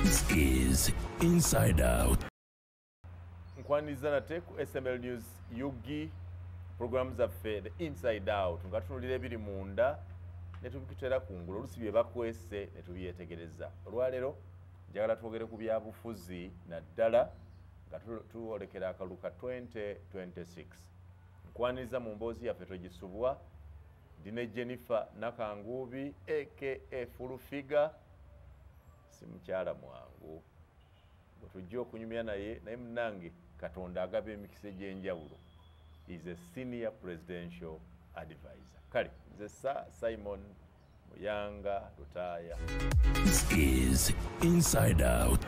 This is Inside Out. Nkwaniriza nate ku SML News UG, program zaffe The Inside Out, nga tutunulira ebiri munda ne tubikitera kungulu, olusi bye bakwese ne tubyetegereza. Olwaleero njagala twogere ku byabufuzi naddala nga tuwolekera akalulu ka 2026. Nkwaniriza mu mboozi yaffe togisubwa, ndi ne Jennifer Nakanguubi aka Full Figure, si mukyala mwangu bwe tujja okunyumya naye, naye munnange Katonda agaba emikisa egy'enjawulo. Is a senior presidential advisor. Kale nze Sir Simon Muyanga Lutaaya. This is Inside Out.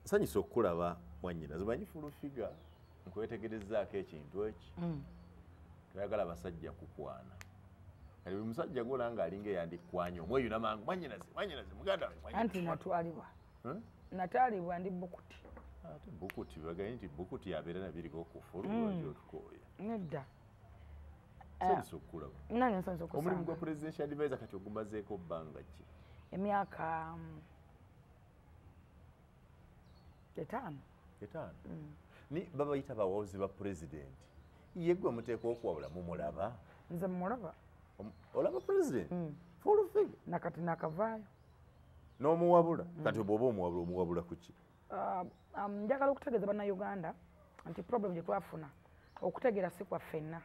Nsanyusa okukulaba mwannyina. Zimanyi Full Figure nkwetegerezaako ekintu eki. Toyagala abasajja kukwana. Kale buli musajja gw'olaba ng'alinga eyandikwanye omweyuna mangu, mwannyinaze, mwannyinaze, muganda wange, mwannyinaze. Anti natwalibwa. Natwalibwa ndi Bukuti. Ate Bukuti bagambye nti Bukuti yabeera nabiriko okufulu lwaki otukooya? Nedda. Nsanyusa okukulaba. Nange nsanyusa okusanga. Omulimu gwa presidential advisor kati ogumazeeko bbanga ki? Emyaka 5. 5? Ni babayita bawabuzi ba president. Ye gwe muteekwa okuwabula mumulaba? Nze mmulaba. Olaba president? Full Figure. Nakati nakavaayo. N'omuwabula? Kati bw'oba omuwabula, omuwabula ku ki? Njagala okutegeeza Bannayuganda nti problem gye twafuna okutegeera si kwa ffenna.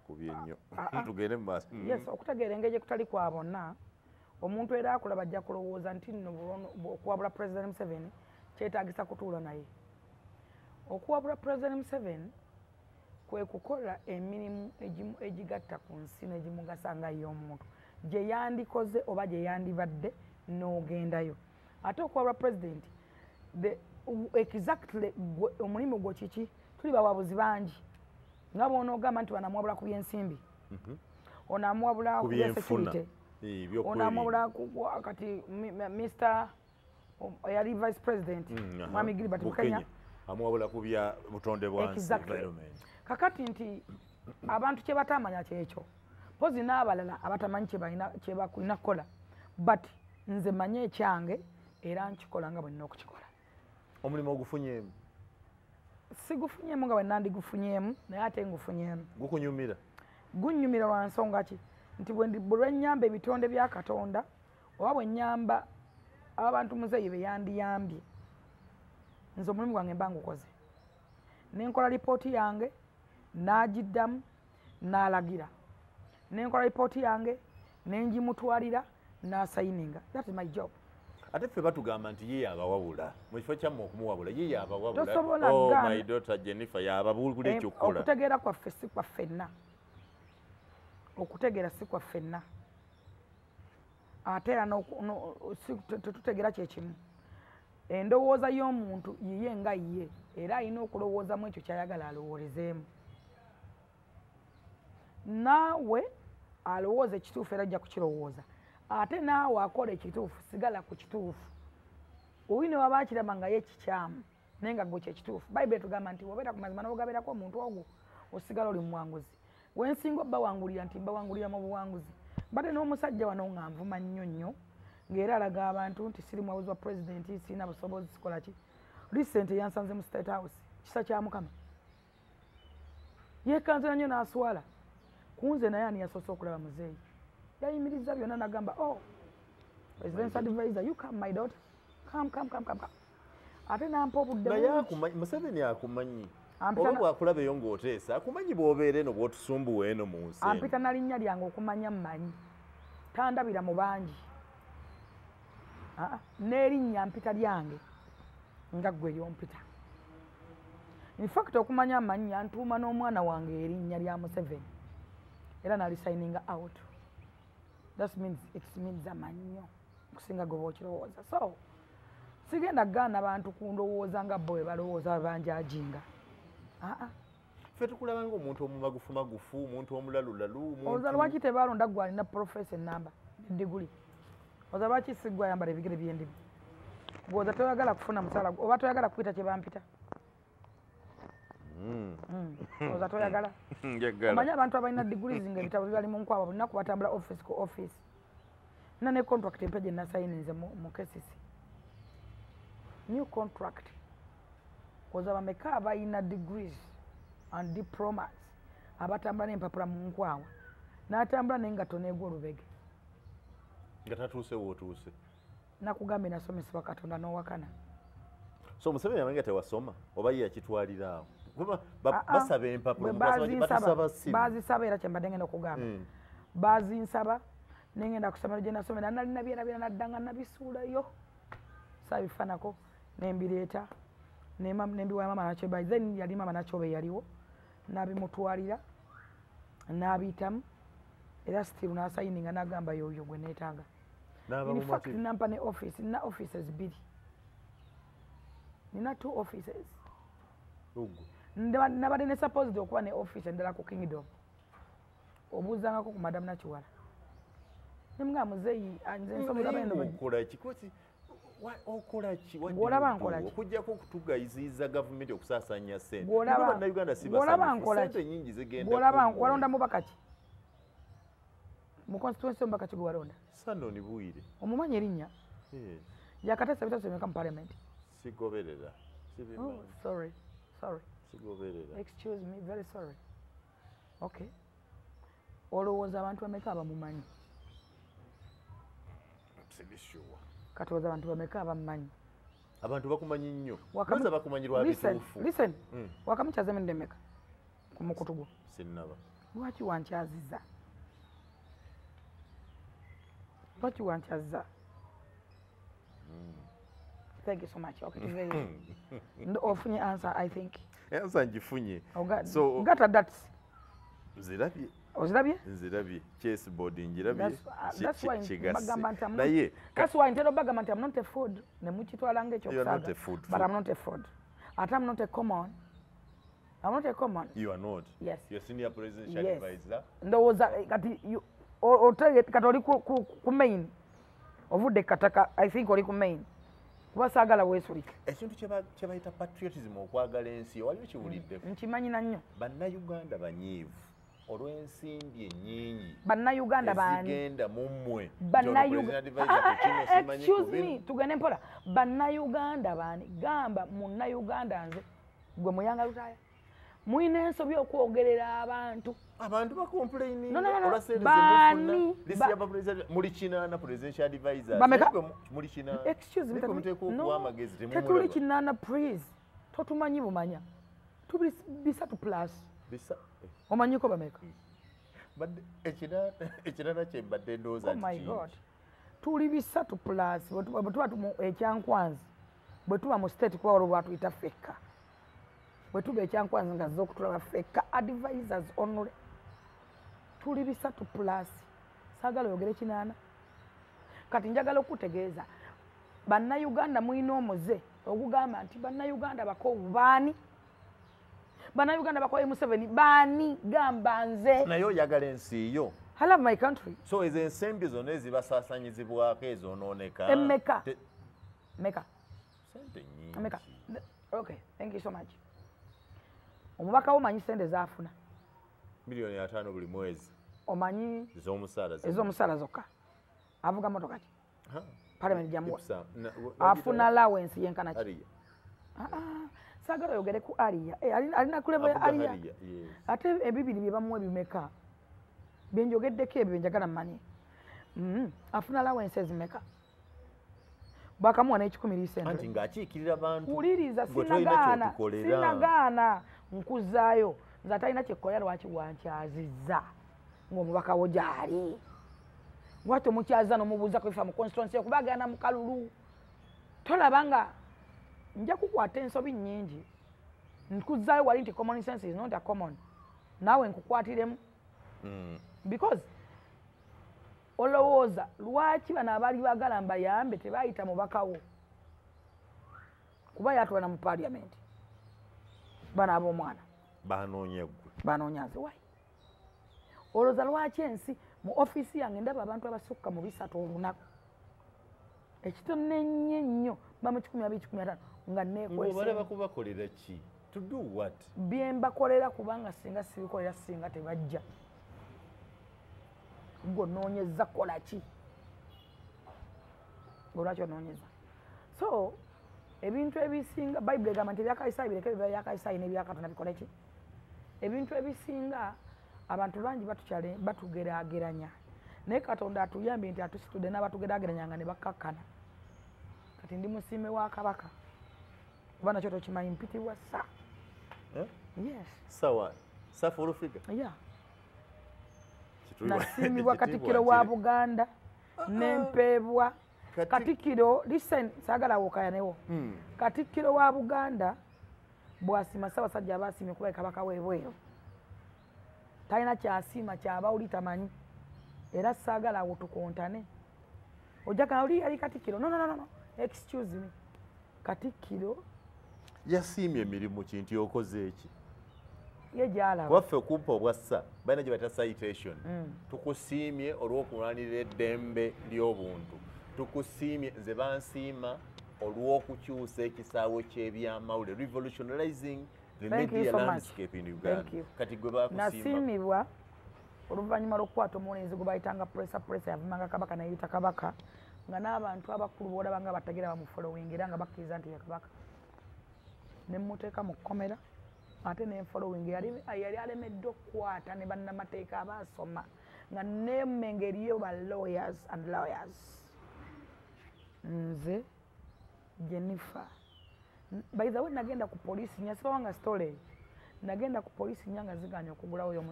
Kubye nnyo. Tugende mu maaso. Yes, okutegeera engeri gye kutali kwa bonna, omuntu era akulaba ajja kulowooza nti nno okuwabula President Museveni kyetaagisa kutuula naye. Okuwabula President Museveni kwe kukola emirimu egigatta ku nsi n'egimugasa nga ye omuntu gye yandikoze oba gye yandibadde n'ogendayo. Ate okuwabula President, exactly omulimu gwo kiki? Tuli bawabuzi bangi. Nga bw'onoogamba nti banamuwabula ku by'ensimbi, onaamuwabula ku by'ensecurity, onaamuwabula ku kati Mr. Eyali Vice President, Mwami Gilbert Bukenya, amuwabula ku bya butonde bwa nsi, environment. Kakati nti abantu kye batamanya kyekyo, mpozi n'abalala abatamanyi kye balina kukola, but nze manye ekyange era nkikola nga bwe nnina okukikola. Omulimu ogufunyeemu? Sigufunyeemu nga bwe nandigufunyeemu, naye ate ngufunyeemu. Gukunyumira? Gunnyumira lwa nsonga ki? Nti bwe lwennyamba ebitonde bya Katonda oba bwe nnyamba abantu muzeeyi be yandiyambye, nze omulimu gwange mba ngukoze. Ne nkola lipooti yange, n'agiddamu, n'alagira. Ne nkola lipooti yange, ne ngimutwalira, n'asayininga. That is my job. Ate ffe batugamba nti ye yabawabula. Mu kifo kyammwe okumuwabula, ye yabawabula. Tosobola Oh, gaana. my daughter Jennifer yababulula ekyokukola. Okutegeera kwaffe si kwa ffenna. Okutegeera si kwa ffenna. Ate era tetutegeera kye kimu. Endowooza y'omuntu yiye nga ye, era alina okulowoozamu ekyo ky'ayagala alowoolezeemu. Naawe alowooza ekituufu era ajja kukirowooza. Ate naawe akola ekituufu, sigala ku kituufu. Oyi ne waba akiraba nga ye kikyamu, naye nga gwe kye kituufu. Bayibuli etugamba nti bw'obeera ku mazima n'ogabeerako omuntu ogwo, osigala oli muwanguzi. We nsinga obbawangulira nti mbawangulira mu buwanguzi. Mbadde n'omusajja wano nga nvuma nnyo nnyo, ng'era alaga abantu nti siri muwabuzi wa pulezidenti, sirina busobozi, sikola ki. Recent yansanze mu State House, kisa kya Mukama. Yeekanzira nnyo n'aswala. Ku nze naye ani yasoose okulaba muzeeyi? Yayimiriza byonna n'agamba, oh, President's advisor, you come my daughter. Come, come, come, come, come. Ate n'ampa obudde Naye bungi. Museveni akumanyi. Oba bw'akulaba eyo ng'oteesa, akumanyi bw'obeera eno bw'otusumbuwa eno mu nsi eno. Ampita na linnya lyange okumanya mmanyi. Tandabira mu bangi. N'erinnya mpita lyange nga ggwe lyompita. In fact, okumanya amannya ntuuma n'omwana wange erinnya lya Museveni. Era nalisigninga out. That means it means amannyo okusinga gwe bw'okirowooza. So, sigenda kugaana bantu ku ndowooza nga bo bwe balowooza banjajinga. Ffe tukulaba ng'omuntu omumagufumagufu, omuntu omulalulalu, omuntu Olowooza lwaki tebalonda ggwe alina profesa ennamba ne diguli? Olowooza lwaki si ggwe ayambala ebigere by'endimu? Gwoza toyagala kufuna musala oba toyagala kuyita kye bampita. Oza toyagala. Omanyi abantu abalina degrees nga ebitabo bibali mu nkwaba buli lunaku batambula office ku office. Nina ne contract empya gye nasayininze mu KCC. New contract. Oza bameka abalina degrees and diplomas abatambula n'empapula mu nkwawa n'atambula n'engatto n'egwa olubege. Nga tatuuse w'otuuse. Nakugambye nasomesebwa Katonda n'owakana. So Museveni amanyi nga tewasoma oba ye yakitwalira awo. Kuba basaba empapula batusaba simu. Baazisaba era kye mbadde ngenda okugamba. Baazinsaba ne ngenda ku ssomero gye nasomera nalina byerabira naddanga nabisuulayo. Saabifaanako ne mbireeta ne mbiwa maama Nakyobe. Then yali maama Nakyobe yaliwo n'abimutwalira n'abiyitamu era still n'asayininga n'agamba y'oyo gwe neetaaga. In fact nampa ne office, nina offices bbiri. Nina 2 offices. Nabadde ne supposed okuba ne office endala ku Kingdom. Obuuzangako ku Madam Nakiwala. Ne mugamba muzeeyi nze nsomera beno. Okola ki? Okola ki? Gw'olaba nkola ki? Okuggyako okutugayiziza gavumenti okusaasaanya ssente. Bannayuganda si basanyufu. Ssente nnyingi zigenda. Gw'olaba walonda mubaka ki? Mu constituency omubaka ki gwe walonda? Sanoni Bwire. Omumanyi erinnya? Yakateesa ebiteeso bimeka mu parliament? Sigoberera. Oh, sorry. Sorry. Sigoberera. Excuse me, very sorry. Okay. Olowooza abantu bameka abamumanyi? Sibishuwa. Kati olowooza abantu bameka abamumanyi? Abantu bakumanyi nnyo. Kwanza bakumanyi lwa bituufu. Listen. Wakamukyaza emirundi emeka ku mukutu gwo? Sinnaba. Lwaki wankyaziza? Lwaki wankyaziza? Thank you so much. Okay, ofunye answer, I think. Answer ngifunye. So gata that. Nzirabye. Ozirabye? Nzirabye. Chess board njirabye. That's why bagamba nti I'm that's why ntero bagamba nti I'm not a food. Ne mukitwala ng'ekyo You are not a food. But I'm not a food. Ate I'm not a common. I'm not a common. You are not. Yes. You're senior presidential advisor. Ndowooza kati kati oli ku main. Ovudde kataka, I think oli ku main. Kuba saagala weesulike. Ekintu kye bayita patriotism okwagala ensi waliwo kiwuliddeko. Nkimanyi na nnyo. Bannayuganda banyiivu olw'ensimbi ennyingi. Bannayuganda baani? Ezigenda mu mmwe. Excuse me, tugende mpola. Bannayuganda baani? Gamba munnayuganda nze gwe Muyanga Lutaaya. Mulina ensobi okwogerera abantu. Abantu bakomplaininga olwa ssente zemufuna. Muli kinaana presidential advisors. Muli kinaana. Excuse me, tetuli kinaana please. Totumanyi bumanya. Tuli 3 plus. Omanyiko bameka? Ekinaana kye mbadde ndowooza Oh my God. Tuli 3 plus. Bwe tuba ekyankwanzi. Bwe tuba mu state kuba olwo lwatuyita ffekka. Bwe tuba ekyankwanzi nga zzo okutulaba ffekka advisors only. Tuli 3 plus. Saagala oyogere kinaana. Kati njagala okutegeeza bannayuganda mulina omuze ogugamba nti bannayuganda bakoowu baani? Bannayuganda bakoowu Museveni baani? Gamba nze. Naye oyagala ensi yo. I love my country. So ezo ensimbi zonna ezibasaasanyizibwako ezoonooneka. Emmeka? Meka. Ssente nnyingi. Meka. Okay, thank you so much. Omubaka wo omanyi ssente z'afuna? 5 million buli mwezi. Omanyi? Ez'omusaala. Ez'omusaala zokka. Avuga motoka ki? Parliament gyamuwa. Afuna allowance yenkana ki? Saagala oyogere ku Alia. Alina ku level ya Alia. Ate ebibiri bye bamuwa bimeka? Bye njogeddeko ebyo bye njagala mmanye. Afuna allowances meka? Bakamuwa n'ekikumi recently. Anti ng'akiikirira bantu. Wuliriza sinagaana. Sinagaana nkuzaayo. Nze atalina kyekkolera lwaki wankyazizza ng'omubaka wo gy'ali. Lwaki omukyaza n'omubuuza ku bifa mu constituency okuba agenda mu kalulu. Tolaba nga nja kukwata ensobi nnyingi. Nkuzaayo wali nti common sense is not a common. Naawe nkukwatiremu. Because olowooza lwaki bano abaali baagala mbayambe tebayita mubakawo kuba yatwala mu parliament. Bano ab'omwana. Banoonya ggwe. Banoonya nze wayi. Olowooza lwaki ensi mu ofiisi yange ndaba abantu abasukka mu 3 olunaku. Ekitono ennyo ennyo Mbamu 200 150 nga neekwese. Ng'obalaba kubakolera ki? To do what? Bye mbakolera, kubanga singa sibikolera singa tebajja. Gwe onoonyeza kukola ki? Olwaki onoonyeza? So ebintu ebisinga, Bayibuli egamba nti ebyakayisaayi bireke bibe byakayisaayi n'ebyakatonda bikole ki? Ebintu ebisinga abantu bangi batugeraageranya, naye Katonda atuyambye nti atusitudde n'abatugeraageranya nga ne bakkakkana. Kati ndi musiime wa Kabaka, kuba nakyo tokimanyi, mpitibwa Sir. Eh? Yes. Sawa Sir full figure. Yeah. Nasiimibwa Katikkiro wa Buganda nempeebwa Katikkiro. Listen, saagala wookayanewo. Katikkiro wa Buganda bw'asiima Ssaabasajja aba asiimye, kuba ye Kabaka w'ebweru, talina kyasiima kyabawuli tamanyi. Era saagala awo tukontane, ojja kana oli yali Katikkiro. No, no, no, no, excuse me, Katikkiro yasiimye emirimu ki nti okoze eki? Ye gy'alaba. Waffe okumpa obwa Sir, balina gye bayita citation. Tukusiimye olw'okulwanirira eddembe ly'obuntu, tukusiimye. Nze bansiima olw'okukyusa ekisaawe ky'ebyamawulire, revolutionizing the Thank you media so much. landscape in Uganda. Thank you. Kati gwe bakusiima? Nasiimibwa oluvannyuma lw'okukwata omulenzi gwe bayitanga Presa Presa, yavumanga Kabaka neyita Kabaka, nga n'abantu abakulu boolaba nga batagira bamufollowing era nga bakkiriza nti ye Kabaka, ne mmuteeka mu kkomera ate nenfollowing. Yali alemeddwa okukwata ne bannamateeka abaasoma nga nemmenga eriyo ba lawyers and lawyers. Nze Jennifer, by the way, nagenda ku poliisi nya, sibawanga story. Nagenda ku poliisi nya nga ziganya okugulawo oyo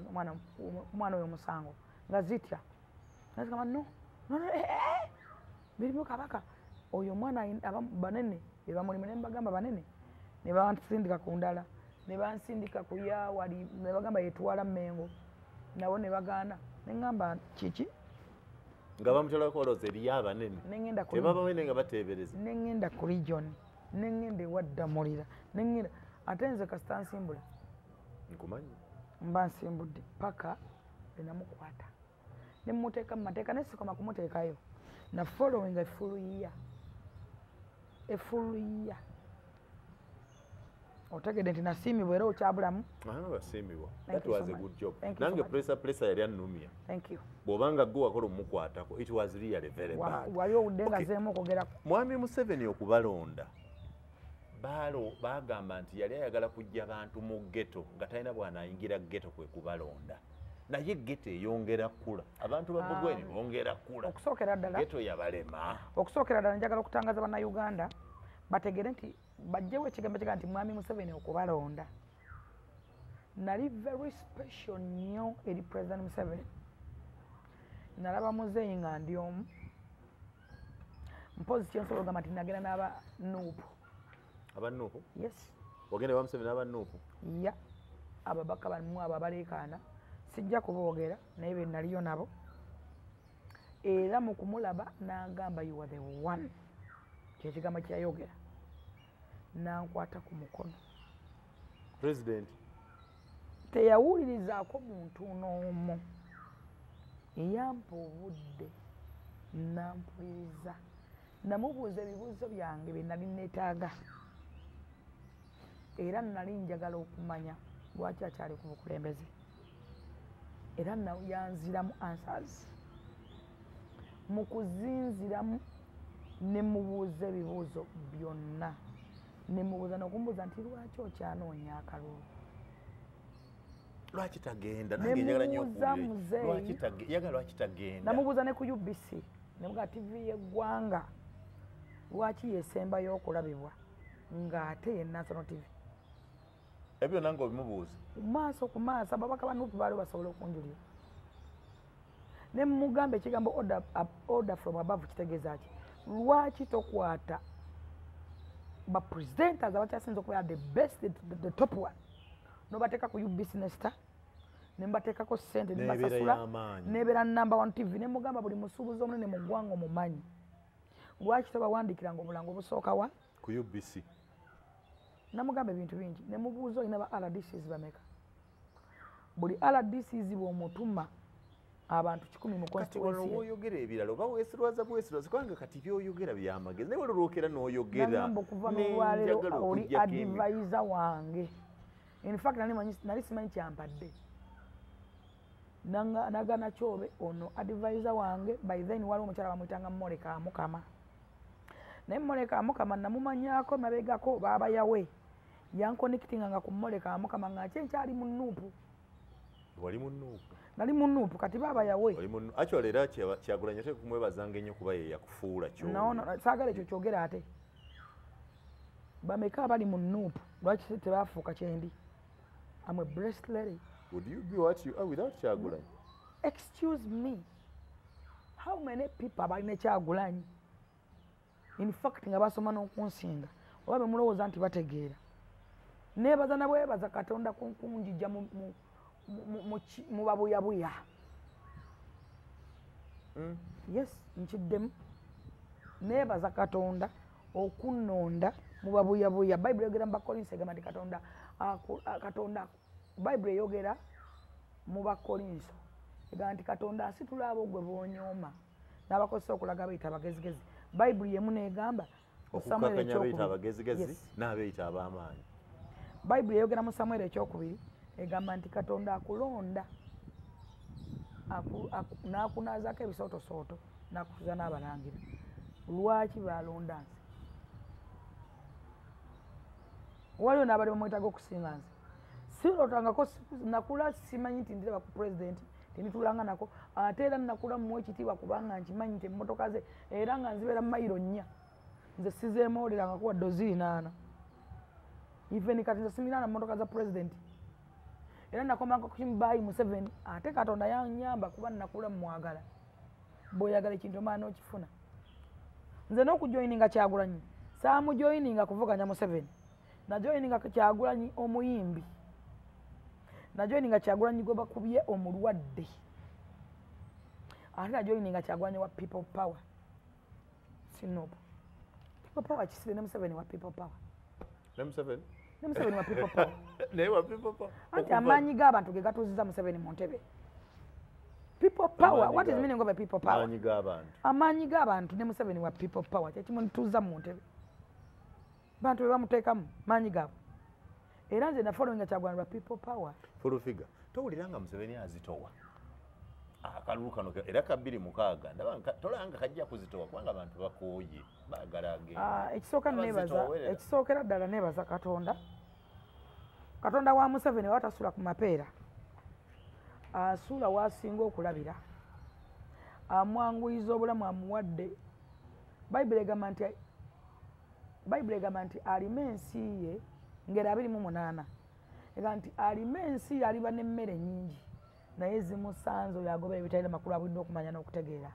omwana oyo omusango, nga zitya, nazigamba no, no, no, eh, eh, birimu Kabaka oyo omwana banene bebamulimu. Ne mbagamba banene, ne bansindika ku ndala, ne bansindika ku yawali, ne bagamba yetwala Mmengo, nabo ne bagaana. Ne ŋŋamba kiki? Nga bamutalako olowooza eriyo abanene. Ne ŋŋenda ku Tebabawene nga bateebereza. Ne ŋŋenda ku region, ne ŋŋenda ewaddamulira, ne ŋŋenda ate nze kasita nsimbula. Nkumanyi. Mba nsimbudde paka lwe namukwata ne mmuteeka mu mateeka. Ne sikoma kumuteekayo, na following a full year, a full year. Otegedde nti nasiimibwa era okyabulamu. Ah, basiimibwa. Thank That you so was a much. good job. Thank you so Nange much. Presa Presa yali annumya. Thank you. Bw'obanga gwe wakola omukwatako, it was really very bad. Wali owudde nga Okay. zeemu okwogerako. Mwami Museveni okubalonda, baalo bagamba nti yali ayagala kujja bantu mu ghetto, nga talina bw'anaayingira ghetto kwe kubalonda, naye ghetto eyongera kkula, abantu ba Bugweni bongera kkula. Okusookera ddala, Ghetto yabalema. okusookera ddala njagala okutangaza Bannayuganda bategere nti bajjewo ekigambo kiga nti Mwami Museveni okubalonda. Nali very special nnyo eri President Museveni. Nalaba muzeeyi nga ndi omu. Mpozi kyensobola okugamba nti nagenda n'aba NUP. Aba NUP? Yes. Wagenda wa Museveni n'aba NUP? Ya, ababaka bamu abo abaleekaana sijja kuboogera, naye be naliyo nabo. Era mu kumulaba n'agamba, "You are the one." Kyekigambo kyeyayogera, nankwata ku mukono. President? Teyawulirizaako muntu n'omu, eyampa obudde nampuliriza, namubuuza ebibuuzo byange bye nali neetaaga, era nali njagala okumanya lwaki akyali ku bukulembeze, era yanziramu answers. Mu kuzinziramu ne mubuuza ebibuuzo byonna, ne mubuuza n'okumbuuza nti lwaki okyanoonya akalulu? Lwaki tagenda? Nange njagala nnyo Nemubuuza okuwulira. muzeeyi. Yagala lwaki tagenda? Namubuuza ne ku UBC, nemuga TV y'eggwanga lwaki yesembayo okulabibwa ng'ate ye national TV? Ebyo nange obimubuuza? Maaso ku maaso. Ababaka ba NUP baaliwo, basobola okunjulira. Ne mugamba ekigambo order from above kitegeeza ki? Lwaki tokwata ba presenters abakyasinza okubeera the best, the top one, nobateeka ku UBC ne Star, nembateekako sente, N'ebeera nembasasula, y'amaanyi. Nebeera number one TV. Nemugamba buli musuubuzi omunene mu ggwanga omumanyi, lwaki tobawandiikiranga obulango obusooka wa Ku UBC? Namugamba ebintu bingi. Nemubuuza olina ba RDCs bameka? Buli RDCs bw'omutuma Abantu 10 mu constituency. Kati oyogera ebirala oba weesirwaza bwesirwaza kubanga kati by'oyogera byamagezi naye olwokera n'oyogera. Nagamba okuva n'olwaleero oli advisor wange. In fact nali simanyi kyampadde. Nagana Kyobe ono advisor wange by then waliwo omukyala bamuyitanga Moleka Mukama. Naye Moleka Mukama namumanyako mabegako baaba yawe. Yankonectinga ku Moleka Mukama nga nkyali mu NUP. Wali mu NUP? Nali mu NUP kati baaba yawe. Wali mu actually era Kyagulanyi ate kumwebazanga ennyo kuba ye yakufuula kyo. No, saagala ekyo kyogera ate. Bameka abali mu NUP lwaki tebafuuka kyendi? I'm a blessed lady. Would you be what you are without Kyagulanyi? Excuse me. How many people abalina Kyagulanyi? In fact nga basoma n'okunsinga oba bemulowooza nti bategeera. Neebaza na bwebaza Katonda kunjijja mu babuyabuya. Yes, nkiddemu. Neebaza Katonda okunnonda mu babuyabuya. Bayibuli eyogera mu Bakolinso egamba nti Katonda Bayibuli eyogera mu Bakolinso egamba nti Katonda asitula abo gwe boonyooma n'abakozesa okulaga abayita abagezigezi. Bayibuli emu n'egamba okukakkanya abayita abagezigezi n'abayita ab'amaanyi. Bayibuli eyogera mu Samwiri ekyokubiri egamba nti Katonda akulonda n'akunaazaako ebisootosooto n'akutuza n'abalangira. Lwaki balonda nze? Waliwo n'abali bamwetaaga okusinga nze. Sirootangako nakula simanyi nti ndiraba ku pulezidenti tinditulanga nako ate era nakula mmuwa ekitiibwa kubanga nkimanyi nti emmotoka ze era nga nzibeera mu mayiro 4 nze sizeemoolerangako wadde ozirinaana. Even kati nze simirana mmotoka za pulezidenti era nakomanga ku Kimbayi Museveni ate Katonda yannyamba kuba nakula mmwagala. Bw'oyagala ekintu omala n'okifuna. Nze n'okujoyininga Kyagulanyi saamujoyininga kuvuganya Museveni, najoyininga Kyagulanyi omuyimbi, najoyininga Kyagulanyi gwe bakubye omulwadde, ate najoyininga Kyagulanyi wa People Power. Sinopo People Power kisire ne Museveni wa People Power. Ne Museveni? Ne Museveni wa People Power. Naye wa People Power. Anti amaanyi g'abantu ge gatuuziza Museveni mu ntebe. People Power, what is the meaning of a people power? Amaanyi g'abantu. Amaanyi g'abantu ne Museveni wa People Power kyekimutuuza mu ntebe. Bantu be bamuteekamu maanyi gaabwe. Era nze nafollowinga Kyagulanyi lwa People Power. Full figure. Towulira nga Museveni azitowa. Akalulu kano era ka 2006 ndaba tolanga kajja kuzitowa kubanga abantu bakooye baagala agende. Ekisooka neebaza, ekisookera ddala neebaza Katonda. Katonda wa Museveni watasula ku mapeera. Asula wasinga okulabira. Amwanguyiza obulamu amuwadde. Bayibuli egamba nti alime ensi ye ngeri 28. Egamba nti alime ensi ye aliba n'emmere nnyingi naye zimusanze oyo agobera ebitalina makulu abulina okumanya n'okutegeera.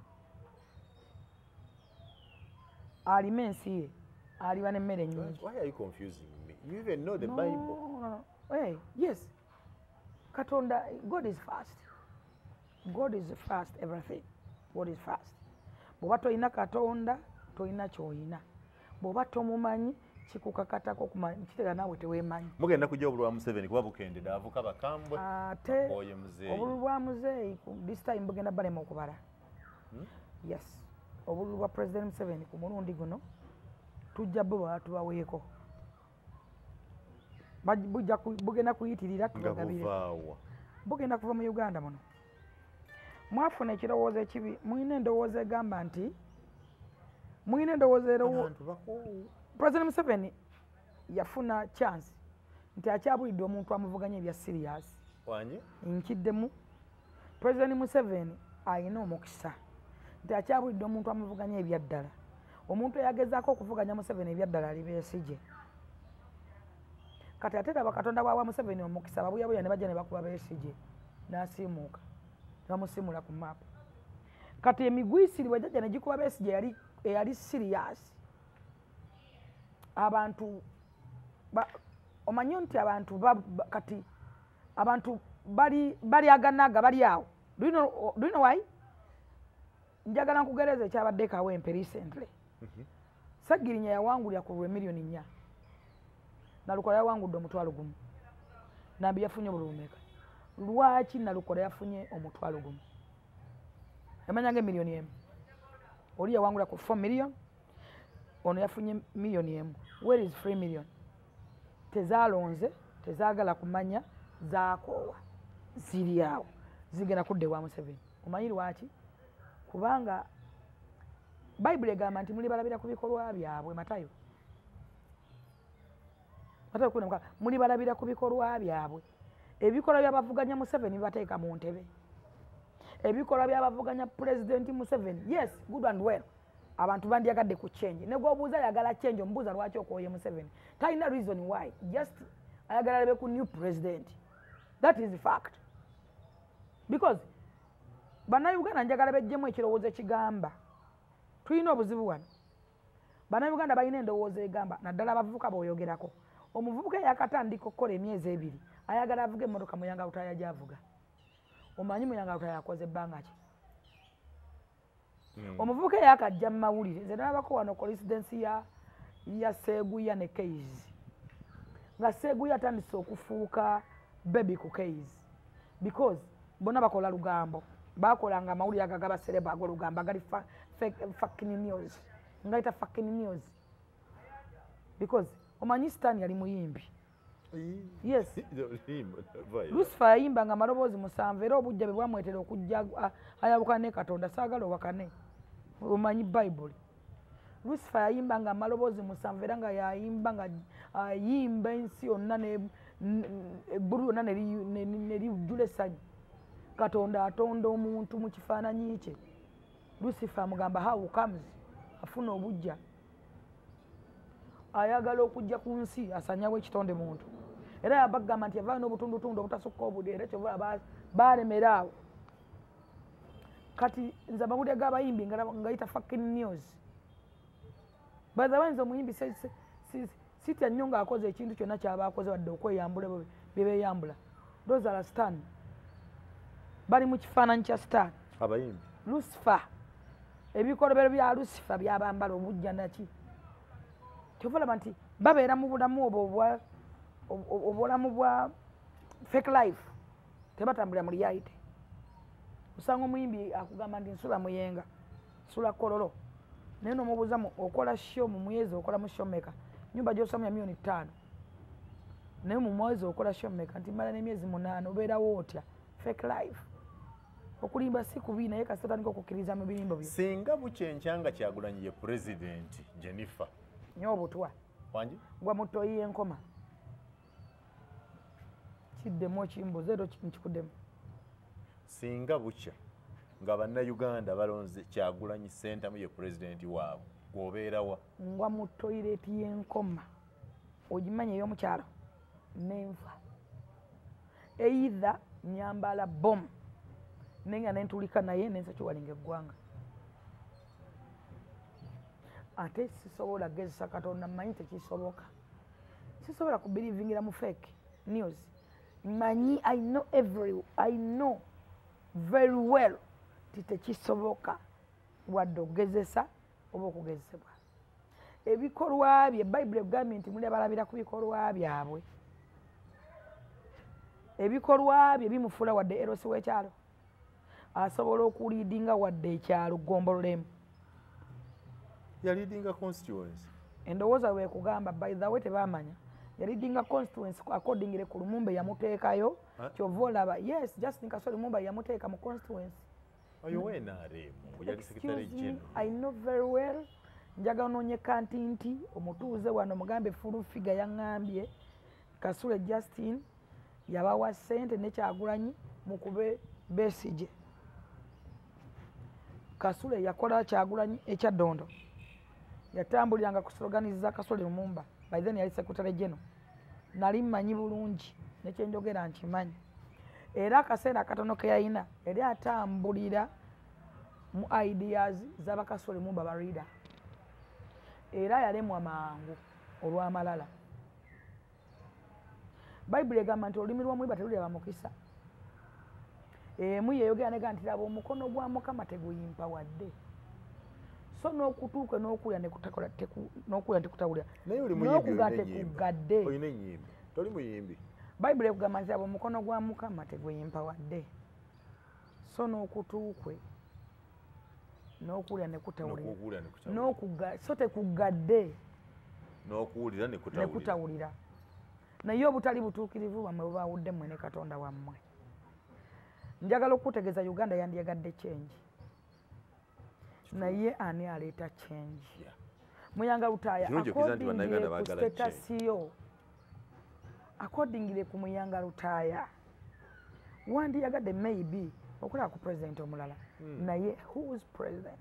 Alime ensi ye aliba n'emmere nnyingi. Why are you confusing me? You even know the Bible. No. Hey, yes. Katonda, God is fast. God is fast everything. God is fast. Bw'oba tolina Katonda, tolina ky'olina. Bw'oba tomumanyi, kikukakatako okumanya, kitegeeza naawe teweemanyi. Mugenda kujja obululu bwa Museveni kuba bukendedde avuka bakambwe. Ate obululu bwa Muzeeyi this time bugenda balema okubala. Yes. Obululu bwa President Museveni ku mulundi guno tujja bo tubaweeko. Bugenda kuyitirira tubagabire. Bugenda kuva mu Uganda muno. Mwafuna ekirowoozo ekibi, mulina endowooza egamba nti mulina endowooza President Museveni yafuna chance nti akyabulidde omuntu amuvuganya ebya serious. Wanye? Nkiddemu. President Museveni ayina omukisa nti akyabulidde omuntu amuvuganya ebya ddala. Omuntu eyagezaako okuvuganya Museveni ebya ddala ali Besigye. Kati ate laba Katonda bw'awa Museveni omukisa babuyabuya ne bajja ne bakuba Besigye n'asiimuuka ne bamusiimula ku maapu. Kati emigwisiri bwe jajja ne gikuba Besigye eyali serious. Abantu omanyi nti abantu kati abantu bali aganaga bali awo. Do you know why? Njagala nkugereza ekyabadde Kawempe recently. Ssegirinya yawangulira ku lwe 4 million. Nalukola yawangudde 1,000. Nambi yafunye obululu bumeka? Lwaki Nalukola yafunye 1,000? Emanya nga 1 million. Oli yawangula ku 4 million, ono yafunye 1 million. Where is 3 million? Tezalonze, tezaagala kumanya, zaakoowa, ziri awo, zigenda kudda ewa Museveni. Omanyi lwaki? Kubanga Bayibuli egamba nti muli balabira ku bikolwa byabwe. Matayo, Matayo 16, muli balabira ku bikolwa byabwe. Ebikolwa byabavuganya Museveni bibateeka mu ntebe. Ebikolwa byabavuganya Pulezidenti Museveni, yes, good and well, abantu bandyagadde ku change. Ne gwobuuza ayagala change, omubuuza lwaki okwoye Museveni, talina reason why, just ayagala alabe ku new president. That is fact, because Bannayuganda njagala bejjemu ekirowoozo ekigamba tulina obuzibu wano. Bannayuganda balina endowooza egamba, naddala abavubuka b'oyogerako, omuvubuka eyakatandika okukola emyezi 2 ayagala avuga emmotoka Muyanga Lutaaya gy'avuga. Omanyi Muyanga Lutaaya akoze ebbanga ki? Omuvubuka eyakajja mu mawulire, nze nalabako wano coincidence ya Seguya ne Kayz, nga Seguya atandise okufuuka baby ku Kayz, because bonna bakola lugambo, bakolanga amawulire ago agabasereba ag'olugambo agali fucking news, ngayita fucking news, because omanyi Sitaani yali muyimbi. Yes. Lucifer yayimbanga amaloboozi 7, era obujja bwe bwamwetera okujja ayawukana ne Katonda. Saagala owakane, omanyi Bayibuli. Lucifer yayimbanga amaloboozi 7, era nga yayimba nga ayimba ensi yonna, eggulu lyonna ne lijjula essanyu. Katonda atonda omuntu mu kifaananyi kye. Lucifer amugamba, "How comes?" Afuna obujja, ayagala okujja ku nsi asanyawo ekitonde muntu. Era yabagamba nti yavaayo n'obutundutundu obutasukka obudde, era kyova balemera awo. Kati nze amawulire g'abayimbi ngayita fucking news. By the way, nze omuyimbi sitya nnyo ng'akoze ekintu kyonna kyaba akoze, wadde okweyambula bye beeyambula. Those are stan, bali mu kifaananyi kya stan. Abayimbi. Lucifer, ebikolobero bya Lucifer byabambala obujja naki. Kyova olaba nti babeera mu bulamu obwo obulamu bwa fake life, tebatambulira mu reality. Osanga omuyimbi akugamba nti nsula Muyenga, nsula Kololo, naye nomubuuza okola show mu mwezi okola mu show meka? Nyumba gyosulamu ya 5 million, naye mu mwezi okola show meka? Nti mala n'emyezi 8. Obeerawo otya? Fake life. Okulimba si kubi, naye kasita otandika okukkiriza mu birimbo byo. Singa bukyenkyanga Kyagulanyi ye Pulezidenti, Jennifer? Nyo obutwa. Wangi? Gwa mutoyi enkoma. Kiddemu okimbuuza era nkikuddemu. Singa bukya nga Bannayuganda balonze Kyagulanyi Ssentamu ye pulezidenti waabwe, gwobeerawa? Ngwa mu toilet y'enkoma, ogimanya, ey'omukyalo, nenfa. Either nyambala bomu naye nga nentulika naye nensakiwalinga eggwanga. Ate sisobola gezesa Katonda, mmanyi tekisoboka. Sisobola kubelievingira mu fake news. Manyi, I know very well ti tekisoboka, wadde okugezesa oba okugezesebwa. Ebikolwa bye, Bayibuli egambye nti muli abalabira ku bikolwa byabwe. Ebikolwa bye bimufuula wadde erosi w'ekyalo, asobola okuleadinga wadde ekyalo gombololemu. Yaleadinga constituency. Endowooza bwekugamba, by the way, tebamanya yaleadinga constituency accordingly ku Lumumba yamuteekayo. Kyova olaba, yes, Justin Kasole Lumumba yamuteeka mu constituency. Oyo WNRM yali secretary Excuse me, general. I know very well. Njagala onoonye kantinti omutuuze wano, mugambe Full Figure yaŋŋambye Kasule Justin yabawa ssente ne Kyagulanyi mukube Besigye. Kasule yakola Kyagulanyi ekyaddondo, yatambuliranga ku slogans za Kasule Lumumba. By then yali secretary general. Nali mmanyi bulungi nekyenjogera nkimanyi, era akaseera akatono ke yalina yali atambulira mu ideas z'Abakasule Lumumba barida, era yalemwa mangu olw'amalala. Bayibuli egamba nti olulimi lw'omuyiba teruliraba mukisa. Emu yeyogera nega nti laba omukono gwa Mukama teguyimpa wadde, so n'okutuuka n'okulya nekutakola n'okulya tekutawulira. Naye oli muyimbi. N'okuga Olina ennyimba. Tekugadde. Olina ennyimba, toli muyimbi? Bayibuli ekugamba nti laba omukono gwa Mukama teguyimpa wadde, so n'okutu kwe N'okuwulira ne kutawulira. N'okuga so tekugadde. N'okuwulira ne kutawulira. Ne kutawulira. Naye obutali butuukirivu bwammwe bubaawudde mmwe ne Katonda wammwe. Njagala okutegeeza Uganda yandiyagadde change. Naye ani aleeta change? Muyanga Lutaaya according ku status yo, according ku Muyanga Lutaaya, wandiyagadde maybe okulaba ku president omulala. Naye who is president?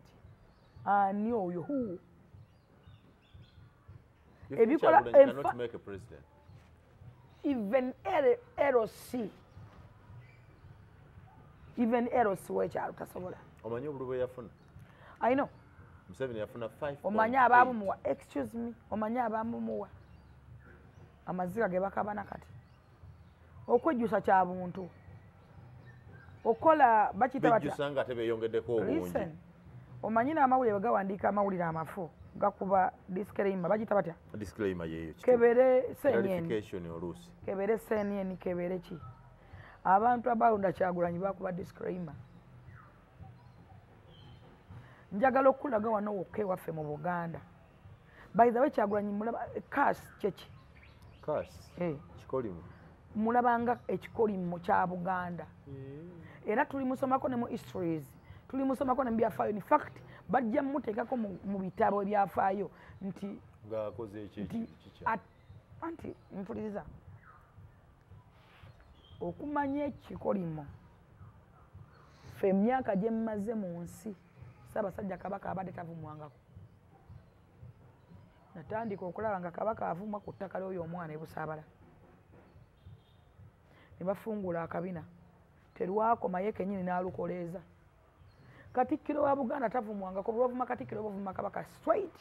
Ani oyo who? Ebikola cannot make a president. Even LC, even LC wekyalo tasobola. Omanyi obululu bwe yafuna? I know. Museveni yafuna 5. Omanyi abaamumuwa, excuse me, omanyi abaamumuwa amaziga ge bakabana kati. Okwejjusa kya buntu. Okola bakiyita batya? Bejjusa nga ate beeyongeddeko obungi. Listen. Omanyi n'amawulire bwe gawandiika amawulire amafu gakuba disclaimer, bagiyita batya? Disclaimer yeeyo. Kebere CNN. Clarification oluusi. Kebere CNN, kebere ki? Abantu abalonda Kyagulanyi bakuba disclaimer. Njagala okulaga wano wokka ewaffe mu Buganda. By the way, Kyagulanyi mulaba curse kyeki? Curse? Kikolimo. Mulabanga ekikolimo kya Buganda. Era tuli musomako ne mu histories. Tuli musomako ne mu byafaayo. In fact, bajja muteekako mu bitabo ebyafaayo nti ng'akoze ekikya. Anti mpuliriza. Okumanya ekikolimo ffe emyaka gye mmaze mu nsi Ssaabasajja Kabaka abadde tavumwangako. Natandika okulaba nga Kabaka avumwa ku ttaka ly'oyo omwana e Busaabala. Ne bafungula akabina. Terwakoma ye kennyini n'alukoleeza. Katikkiro wa Buganda tavumwangako, bw'ovuma Katikkiro bw'ovuma Kabaka straight.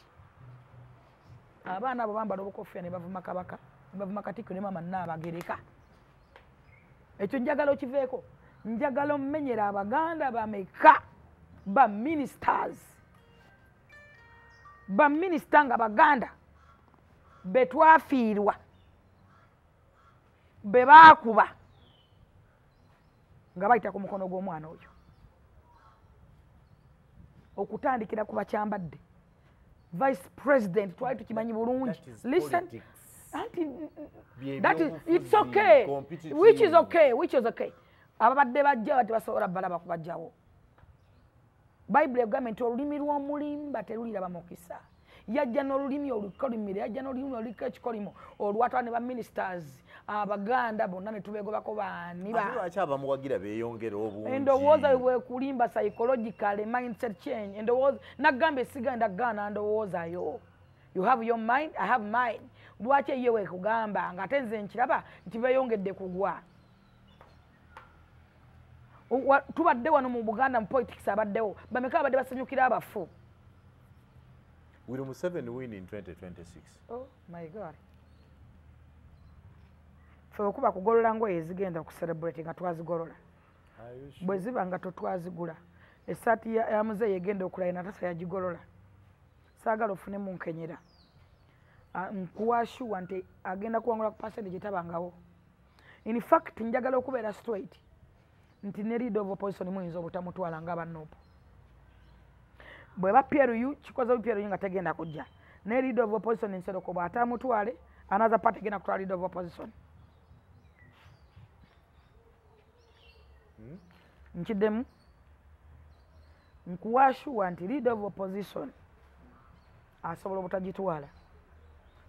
Abaana abo bambala obukofiira ne bavuma Kabaka, ne bavuma Katikkiro ne maama Nnaabagereka. Ekyo njagala okiveeko. Njagala ommenyera Abaganda bameka ba ministers. Ba minisita nga Baganda be twafiirwa, be baakuba nga bayita ku mukono gw'omwana oyo. Okutandikira ku bakyambadde. Vice President twali tukimanyi bulungi. Listen, anti that is, it's okay, which is okay, which is okay. Ababadde bajja bati basobola balaba kubajjawo. Bayibuli egambye nti olulimi lw'omulimba teruliraba mukisa. Yajja n'olulimi olukolimire, yajja n'olulimi oluliko ekikolimo olwatwala ne ba ministers Abaganda bonna ne tubeegobako baani ba. Ate lwaki abamuwagira beeyongera obungi? Endowooza bwekulimba psychological mindset change. Endowooza nagamba esigenda gaana ndowoozayo. You have your mind, I have mine. Lwaki ye weekugamba ng'ate nze nkiraba nti beeyongedde kugwa. Tubadde wano mu Buganda mu politics abaddewo bameka abadde basanyukira abafu. Will Museveni win in 2026? Oh my God. Ffe okuba kugolola ngoye ezigenda ku celebrate nga twazigolola. Bwe ziba nga totwazigula. Essaati ya muzeeyi egenda okulayira Natasa yagigolola. Saagala ofune mu nkenyera. Nkuwa sure nti agenda kuwangula ku percentage etabangawo. In fact, njagala okubeera straight nti ne leader of opposition muyinza obutamutwala nga bannopo. Bweba PLU kikoze PLU nga tegenda kujja. Ne leader of opposition Nsereko bw'atamutwale, another party egenda kutwala leader of opposition. Nkiddemu nkuwa sure nti leader of opposition asobola obutagitwala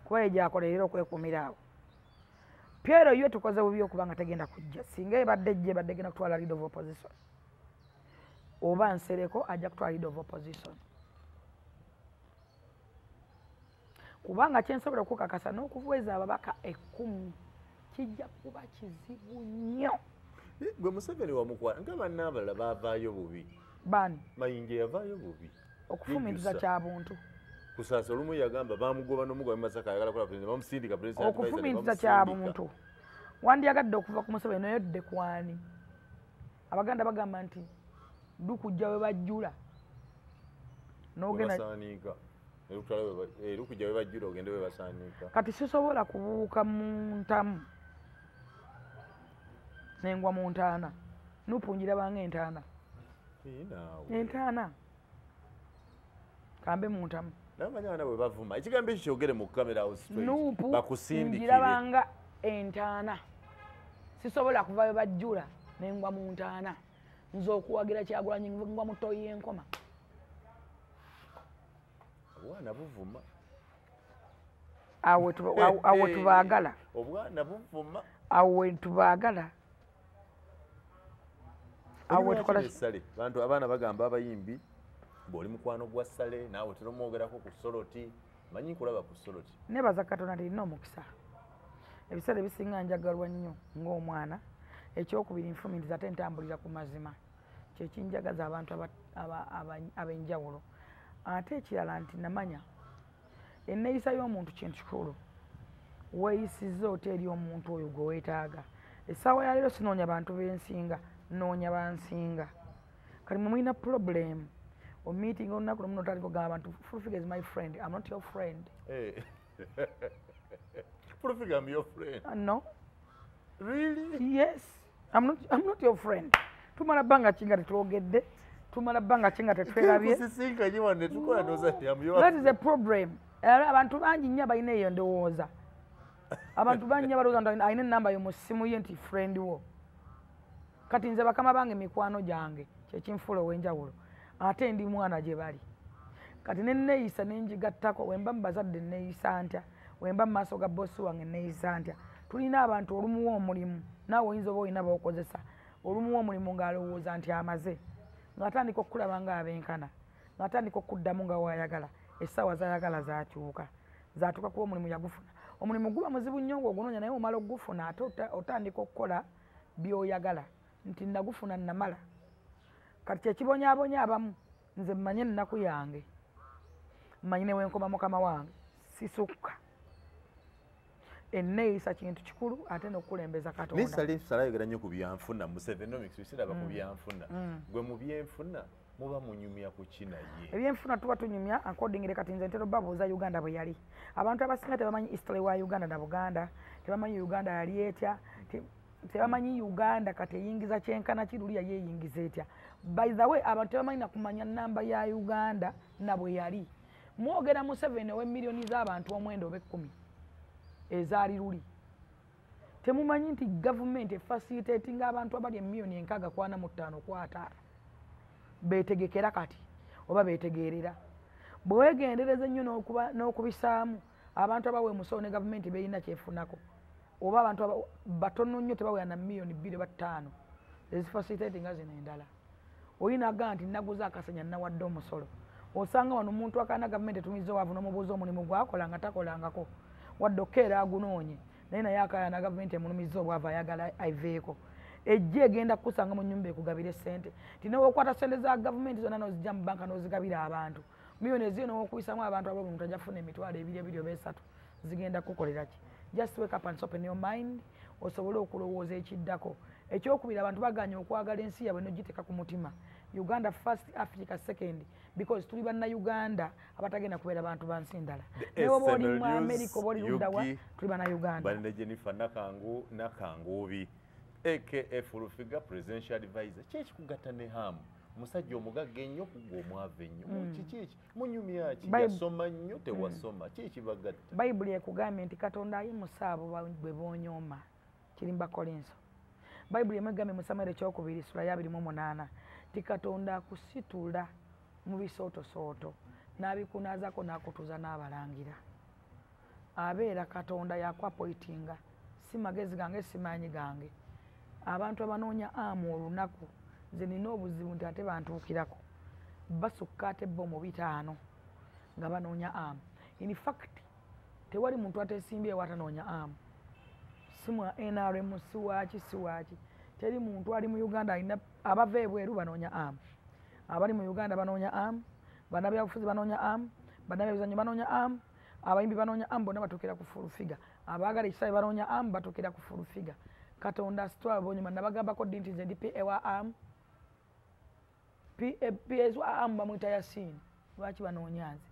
kuba ye gyakolerera okwekuumira awo. PLU tukoze bubi okubanga tegenda kujja. Singa ebadde ejja ebadde egenda kutwala leader of opposition. Oba Nsereko ajja kutwala leader of opposition. Kubanga kye nsobola okukakasa n'okuweza ababaka 10 kijja kuba kizibu nnyo. Gwe Museveni wamukwala nga banna abalala baavaayo bubi. Baani? Mayinja yavaayo bubi. Okufumiitiriza kya buntu. Kusaasa olumu yagamba bamugoba n'omugoba Masaka ayagala kukola president bamusindika president. Okufumiitiriza kya buntu. Wandiyagadde okuva ku Museveni naye odde ku ani? Abaganda bagamba nti lukujja we bajjula. N'ogenda basaanika. Lukujja we bajjula ogende we basaanika. Kati sisobola kubuuka mu ntamu nengwa mu ntaana. Nupu njiraba ng'entaana. Entaana. Kambe muntamu. Namanyi abaana bwe bavuma. Ekigambo ekyo kyogere mu kamera awo straight. Nuupu bakusindikire. Ngirabanga entaana. Sisobola kuvayo bajjula nengwa mu ntaana. Nze okuwagira Kyagulanyi ngwa mu ttoyi y'enkoma. Obwana buvuma. Awo tubaagala. Obwana buvuma. Awo tubaagala. Awo tukola Sale. Bantu abaana bagamba abayimbi bw'oli mukwano gwa Sale naawe teromwogerako ku Soloti. Manyi nkulaba ku Soloti. Nebaza Katonda nti nina omukisa. Ebiseera ebisinga njagalwa nnyo ng'omwana. Ekyokubiri nfumintiriza ate ntambulira ku mazima. Kye kinjagaza abantu ab'enjawulo. Ate ekirala nti namanya enneeyisa y'omuntu kintu kikulu. Weeyisizza otya eri omuntu oyo gwe weetaaga. Essaawa ya leero sinoonya bantu b'ensinga, nnoonya bansinga. Kati mwe mulina problem. O meeting olunaku lumu n'otandika okugamba abantu, Full Figure is my friend, I'm not your friend. Hey. Full Figure, I'm your friend. No. Really? Yes. I'm not your friend. Tumala bbanga ki nga tetwogedde, tumala bbanga ki nga tetwerabye. Kusisinkanye wano ne tukola ndowooza nti I'm your That is a problem. Era abantu bangi nnyo abalina eyo ndowooza. Abantu bangi nnyo balowooza nti alina ennamba yo mu ssimu ye nti friend wo. Kati nze bakama bange mikwano gyange kyekinfuula ow'enjawulo. Ate ndi mwana gye bali. Kati ne nneeyisa ne ngigattako, we mba mu bazadde nneeyisa ntya, we mba mu maaso ga bossi wange nneeyisa ntya. Tulina abantu olumuwa omulimu, naawe oyinza oba olina b'okozesa. Olumuwa omulimu ng'alowooza nti amaze, ng'atandika okukulaba ng'abenkana, ng'atandika okuddamu nga w'ayagala, essaawa z'ayagala zaakyuka, zaatuuka kuba omulimu yagufuna. Omulimu guba muzibu nnyo ng'ogunoonya naye omala okugufuna ate otandika okukola by'oyagala nti nagufuna namala. Kati kyekibonyaabonya abamu, nze mmanye ennaku yange, mmanyi ne wenkoma mukama wange, sisukka. Enneeyisa kintu kikulu ate n'okukulembeza Katonda. Naye Sale Sale ayogera nnyo ku byanfuna, Musevenomics bisiraba ku byanfuna. Gwe mu byenfuna muba munyumya ku ki naye? Ebyenfuna tuba tunyumya according kati nze ntera obabuuza Uganda bwe yali. Abantu abasinga tebamanyi history wa Uganda na Buganda, tebamanyi Uganda yali etya, tebamanyi Uganda kati eyingiza kyenkana ki luli yeeyingiza etya. By the way, abantu tebamanyi na kumanya nnamba ya Uganda na bwe yali. Mwogera Museveni ow'emiliyoni z'abantu 9 oba 10 ezaali luli. Temumanyi nti gavumenti efacilitatinga abantu abali emiliyoni 6 45 ku 5 beetegekera kati oba beetegeerera. Bwe weegendereza ennyo n'okubisaamu abantu abawa emusawo ne gavumenti beerina kyefunako oba abantu batono nnyo tebawera na miliyoni 2 oba 5 ezifacilitatinga zino endala. Oyina aga nti naguza akasenya nawadde omusolo. Osanga wano omuntu akaana gavumenti etumiza owaavu n'omubuuza omulimu gwakola nga takolangako. Wadde okkeera agunoonye naye naye akaayana gavumenti emulumizza obwavu ayagala aiveeko. Ejja egenda kukusanga mu nnyumba ekugabira essente. Nti n'okwata ssente za gavumenti zonna n'ozijja mu banka n'ozigabira abantu. Miliyoni eziyo n'okuyisaamu abantu ab'omuntu ajja kufuna emitwalo 2 2 oba 3 zigenda kukukolera ki? Just wake up and open your mind osobole okulowooza ekiddako. Ekyokubiri abantu bagaanye okwagala ensi yaabwe n'ogiteeka ku mutima. Uganda first, Africa second, because tuli bannayuganda abatagenda kubeera bantu ba nsi ndala. Naye oba oli mu America oba oli ludda wa, tuli bannayuganda. Balina Jennifer Nakangu Nakanguubi aka Full Figure Presidential Advisor. Ki ekikugatta ne Ham? Omusajja omugagga ennyo kugwa omwavu ennyo. Kiki eki? Munyumya ki? Yasoma nnyo tewasoma. Ki ekibagatta? Bayibuli ekugambye nti Katonda ayimusa abo bwe boonyooma. Kiri mu Bakolinso. Bayibuli emugambye mu Samwiri ekyokubiri ssuula ya 28 nti Katonda akusitula mu bisootosooto n'abikunaazako n'akutuuza n'abalangira. Abeera Katonda yakwapoitinga, si magezi gange si maanyi gange. Abantu abanoonya amu olunaku nze nina obuzibu nti ate bantuukirako basukka ate bo mu 5 nga banoonya amu. In fact tewali muntu ateesimbyewo atanoonya amu. Si mwa NRM, si waaki, si waaki. Teri muntu ali mu Uganda alina abava ebweru banoonya amu. Abali mu Uganda banoonya amu, bannabyabufuzi banoonya amu, bannabyabizannyo banoonya amu, abayimbi banoonya amu, bonna batuukira ku Full Figure. Abaagala ekisaawe banoonya amu, batuukira ku Full Figure. Katonda asitwala bonyuma. Nabagambako ddi nti nze ndi PA wa amu. PA wa amu bamuyita Yasini. Lwaki banoonya nze?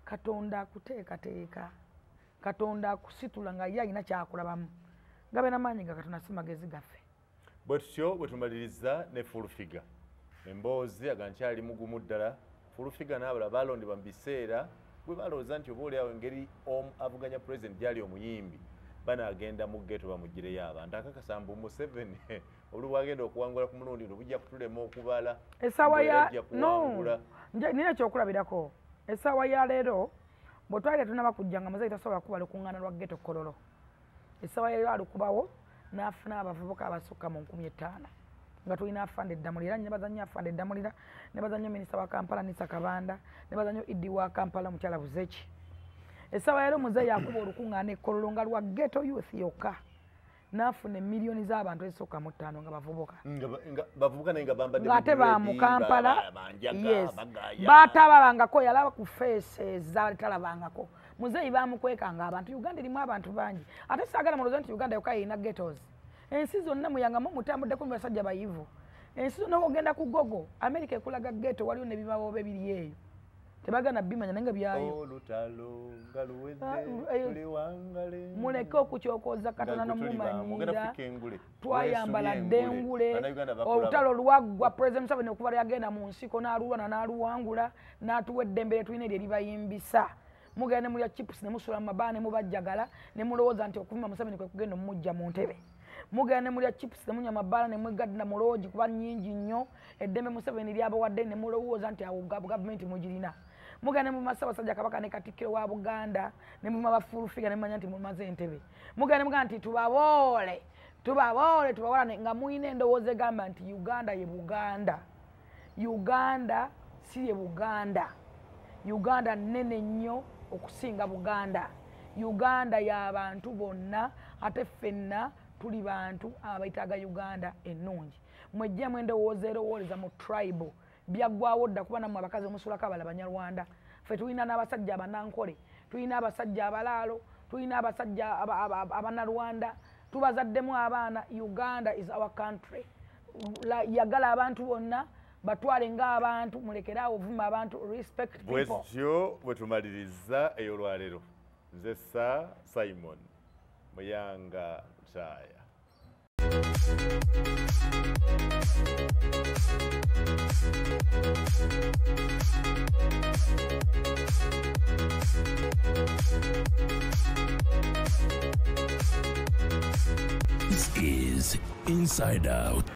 Katonda akuteekateeka. Katonda akusitula nga ye alina kyakulabamu. Gabe n'amaanyi ga Katonda si magezi gaffe. Bwe tutyo bwe tumaliriza ne Full Figure. Emboozi aga nkyali mugumu ddala. Full Figure n'abalala balondebwa mu biseera bwe balowooza nti oba oliawo engeri avuganya president gyali omuyimbi banaagenda mu ghetto bamugireyo abantu. Akakasa mbu Museveni olubwagenda okuwangula ku mulundi guno bujja kutulema okubala. Essaawa ya no nina ekyokulabirako. Essaawa ya leero bwe twali tetunnaba kujja nga muzeeyi tasobola kuba lukuŋŋaana lwa ghetto Kololo. Essaawa ya leero alukubawo n'afuna abavubuka abasukka mu 5000 nga tulina afande Eddamulira. Nebaza nnyo afande Eddamulira, nebaza nnyo minisita wa Kampala Nisa Kabanda, nebaza nnyo Idi wa Kampala mukyala Buzeki. Essaawa ya leero muzeeyi akuba olukuŋŋaana e Kololo nga lwa ghetto youth yokka n'afuna emiliyoni z'abantu ezisukka mu 5 nga bavubuka. Bavubuka naye nga bambadde ng'ate ba mu Kampala, yes, batababangako yalaba ku faces z'atalabangako. Muzeeyi baamukwekanga abantu. Uganda erimu abantu bangi, ate saagala mulowooze nti Uganda yokka erina ghettos. Ensi zonna muyangamu mutambuddeko mu basajja bayivu. Ensi zonna ogenda ku Google, America ekulaga ghetto, waliwo n'ebibawoobe biri eyo tebagana bimanya naye nga byayo. Olutalo nga luwedde tuliwangale. Muleke okukyokoza Katonda n'omumanyira. Twayambala dda engule. Olutalo lwaggwa President Museveni okuva lwe yagenda mu nsiko n'alulwana n'aluwangula n'atuwa eddembe lye tulina eryo eribayimbisa. Mugenda ne mulya chips ne musula mu mabaala ne mubajjagala ne mulowooza nti okuvuma Museveni kwe kugenda omumujja mu ntebe. Mugenda ne mulya chips ne munywa amabaala ne mwegaddira mu loogi kuba nnyingi nnyo. Eddembe Museveni lyabawadde ne mulowooza nti awo gavumenti mugirina. Mugenda ne muma Ssaabasajja Kabaka ne Katikkiro wa Buganda ne muma ba Full Figure ne mumanya nti mumaze entebe. Mugenda ne mugamba nti tubaboole, tubaboole, tubawalane nga muyina endowooza egamba nti Uganda ye Buganda. Uganda si ye Buganda. Uganda nnene nnyo okusinga Buganda. Uganda y'abantu bonna, ate ffenna tuli bantu abayitaaga Uganda ennungi. Mwejjemu endowooza erowooleza mu tribe. Byaggwawo dda kuba nammwe abakazi omusulako abala Banyarwanda. Ffe tulina n'abasajja Abanankole, tulina abasajja Abalaalo, tulina abasajja Abanarwanda, tubazaddemu abaana. Uganda is our country. Yagala abantu bonna, batwale ng'abantu, mulekere awo ovuma abantu, respect people. Bwetyo bwe tumaliriza ey'olwaleero. Nze Sir Simon Muyanga Lutaaya. This is Inside Out.